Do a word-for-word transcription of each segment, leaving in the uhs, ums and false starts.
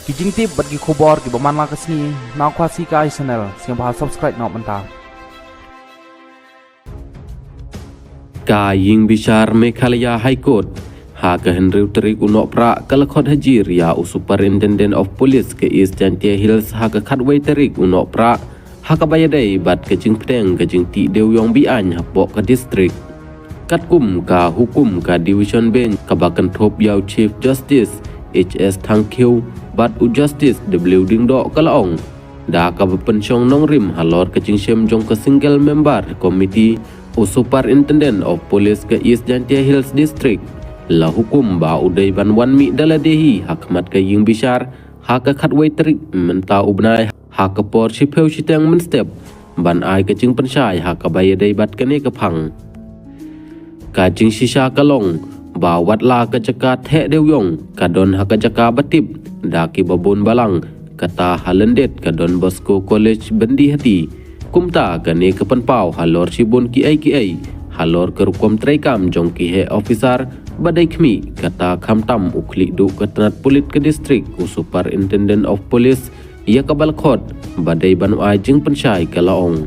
Ki jingtip bad ki khubor kiba man la ka sngi na Khasi Kai Channel, sngewbha subscribe noh mynta. Ka Ïing Bishar Meghalaya High Court ha ka hynriew tarik u Nohprah ka la khot hajir ïa u Superintendent of Police ka East Jaintia Hills ha ka khatwei tarik u Nohprah ha kaba ïadei bad ka jingpteng ka jingtih dewïong be-aiñ hapoh ka district. Katkum ka hukum ka Division Bench kaba kynthup ïa u Chief Justice H S Thangkhiew bad u Justice W Diengdoh ka la ong, da kaba pynshong nongrim halor ka jingshim jong ka Single Member Committee, u Superintendent of Police ka East Jaintia Hills District la hukum ba u dei ban wan mih da lade hi ha khmat ka Ïing Bishar ha ka khatwei tarik mynta u bnai ha ka por shiphew shiteng mynstep ban ai ka jingpynshai ha kaba ïadei bad kane ka phang. Ka jingshisha ka long ba wat la ka jaka theh dewïong ka don ha ka jaka ba tip da kiba bun balang, kata ha lyndet ka Don Bosco College Byndihati. Kumta kane ka pynpaw halor shibun kiei kiei halor ka rukom treikam jong ki heh officer ba dei khmih, kata khamtam u khlieh duh ka tnat pulit ka district, u Superintendent of Police ïa kaba la khot ba dei ban ai jingpynshai, ka la ong.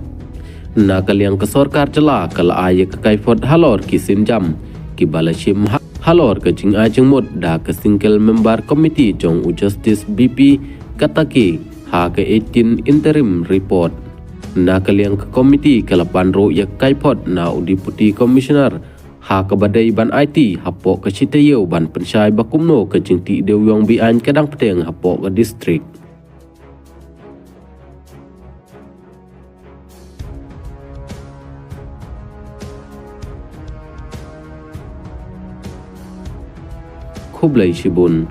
Na ka liang ka sorkar jylla ka la ai ïa ka kaiphod halor ki sienjam kiba la shim ha-, halor ka jingai jingmut da ka Single Member Committee jong u Justice B P Katake ha ka eighteen Interim Report. Na ka liang ka committee ka la pan ruh ïa ka kaiphod na u Deputy Commissioner ha kaba dei ban aiti hapoh ka shi taïew ban pynshai ba kumno ka jingtih dewïong be-aiñ ka dang pteng hapoh ka district. Khublei shibun.